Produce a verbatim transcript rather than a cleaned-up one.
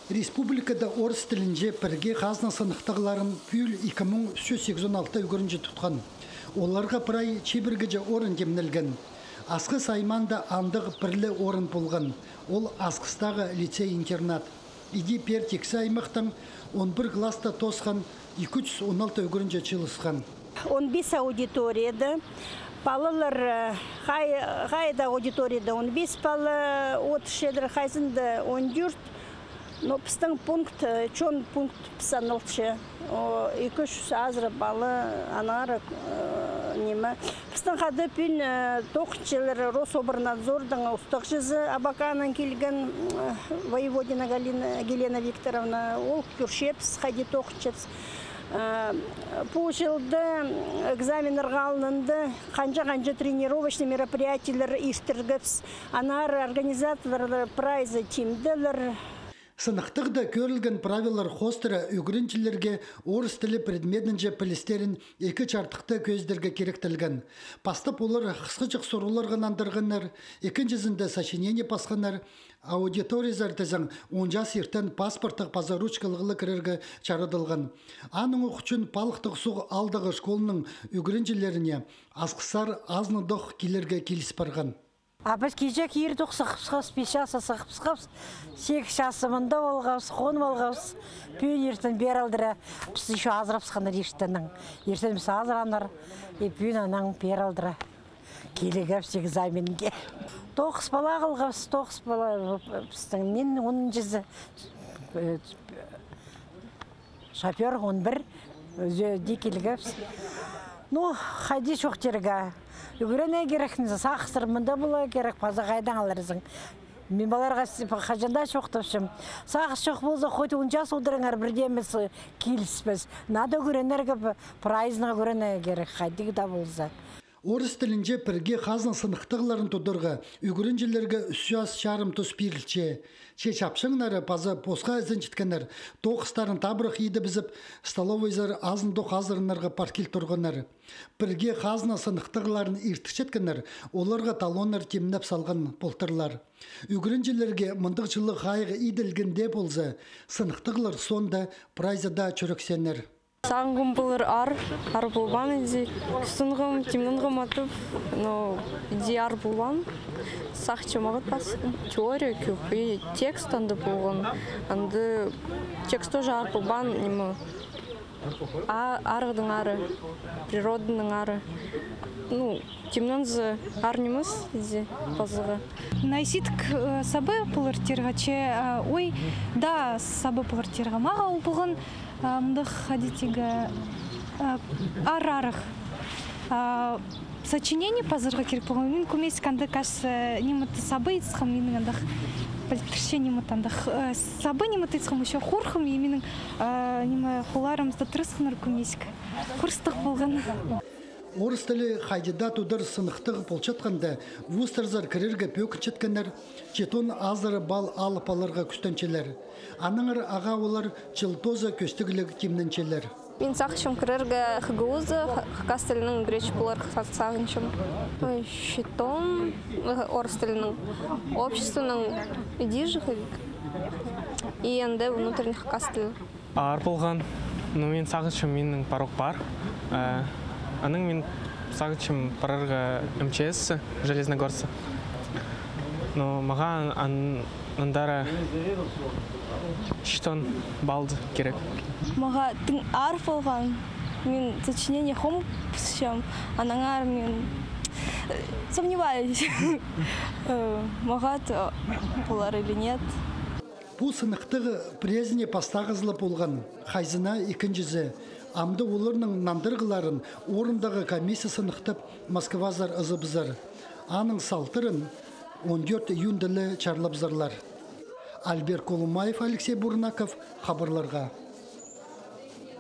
Республикада орыс тілінҷе пірге хазна сыныхтағларын пӱӱл ікі муң ӱс чӱс сигізон алты ӱгренҷі тутхан. Оларға прай чибіргіҷе орын тимнелген. Асхыс аймаанда андағ пір ле орын полған. Ол Асхыстағы лицей-интернат. Иди пеер тиксі аймахтаң он пір класста тоосхан ікі чӱс он алты ӱгренҷі чыылысхан. Он пис аудиторияда. Палалар, э, хай-, хайда аудиторияда он пис пала одырчадыр, хайзында он тӧрт. Но пістің пункт, э, чон пункт піс анылча. О, ікі чӱс азыра пала, аннаңар, э, ниме. Пістің хада пӱӱн, э, тоғынчалар Рособрнадзордың устағҷызы Абаканнаң килген, э, Воеводина Галина, Елена Викторовна. Ол кӧрчебіс, хайди тоғынчабыс. Э, пу чылда экзамендерге алнында ханҷа-ханҷа тренировочный мероприятиелер иртіргебіс. Аннаңар организаторлар прайзы тимделер. Сыныхтығда кӧрілген правилалар хоостыра ӱгренҷілерге орыс тілі предметінҷе пілістерін ікі чардыхта кӧзідерге киректелген. Пастап олар хысхаҷах сурығларға нандырғаннар, ікінҷізінде сочинение пасханнар. Аудиториязар тізең, он час иртен паспорттығ паза ручкалығ ла кірерге чарадылған. Аның ох ӱчӱн палыхтығ суғ аалдағы школаның ӱгренҷілеріне Асхыссар азынадох килерге киліс парған. А піс кичее иртен ох сығыбысхабыс, пис часха сығыбысхабыс, сигіс часха мында полғабыс, хонып алғабыс. Пӱӱн иртен пеер алдыра, піс ещё азырабысханнар иртеннең. Иртен піс азыраннар, и пӱӱн анаң пеер алдыра килгебіс экзаменге. Тоғыс пала ағылғабыс, тоғыс пала, пістің, мин онынҷызы, э, шофёр он пір, ӧзі дее килгебіс. Ну, хайди чоохтирға. Ӱгренерге кирек, сағыстар мында поларға кирек, паза хайдаң аларзың. Мин палаларға с-, хаҷан даа чоохтапчам. Сағыс чох полза, хоть он час одырыңар, пір дее нимес, э, киліспес. Надо ӱгренерге, п-, прайзына ӱгренерге кирек, хайдағ даа полза. Орыс тілінҷе пірге хазна сыныхтағларын тударға ӱгренҷілерге ӱс час чарым тус пирілче. Че чапчаңнары паза посха ізенчеткеннер тоғыстарын табырах идібізіп, столовайзар азынадох азыранарға пар кил турғаннар. Пірге хазна сыныхтағларын иртірчеткеннер оларға талоннар тимнеп салған полтырлар. Ӱгренҷілерге мындағ чылығ хайығ иділгенде полза, сыныхтағлар соонда прайзы даа чӱрексеннер. Сағынғам полар аар, аар полбаан иди. Кӱстенгем, тимненгем атып, но иди аар полбаан. Сағынчам, мағат пас. Теория кӧп, и текст анда полған. Анда текст тоже аар полбаан, ниме. А, арығның ары, природаның ары. Ну, тимнензе, аар нимес, иди, пазарға. Найсидік, э, саба полар тирге, че, э, ой, да, саба полар тирге. Мағаа ол полған, э, мындағ, хайди тирге, э, аар-арығ. А, сочинение пазарға кирек полған. Мин кӧмес анда, кажется, ниме-де саба итсхам, минің андағ пілдірче ниме-де андағ, э, саба ниме-де итсхам, ещё хорхам, и минің, э, ниме, холларым тырысханнар кӧмес. Хорыстығ полған. Орыс тілі хайди даа тудар сыныхтығ полчатханда, вузтарзар кірерге пӧкінчеткеннер читон азыра балл алып аларға кӱстенчелер. Аннаңар ағаа олар чыл тооза кӧстігліг тимненчелер. Мин сағынчам кірерге ХГУ-за, ха-, хакас тілінең ӱгретчі поларға са-, сағынчам. Ой, читон, э, орыс тілінең, обществоның, иди же хайдағ. И анда внутренний хакас тілі. Аар полған, ну, мин сағынчам, минің парох пар. Э, анаң мин сағынчам парарға МЧС-ке, Железногорскка. Но мағаа ан-, ан-, андар читон балл кирек. Мағаа тың аар полған. Мин сочинение хомчам, аннаңар мин, э, сомневаюсь. Э, мағат, э, полар или нет. Пу сыныхтығ пірезіне пастағызы ла полған, хайзына ікінҷізі. Амды оларның нандырығларын орындағы комиссия сыныхтап, Москвазар ызыбызар. Аның салтырын он тӧрт июньда ла чарлабызарлар. Альберт Колумаев, Алексей Бурнаков, хабарларға.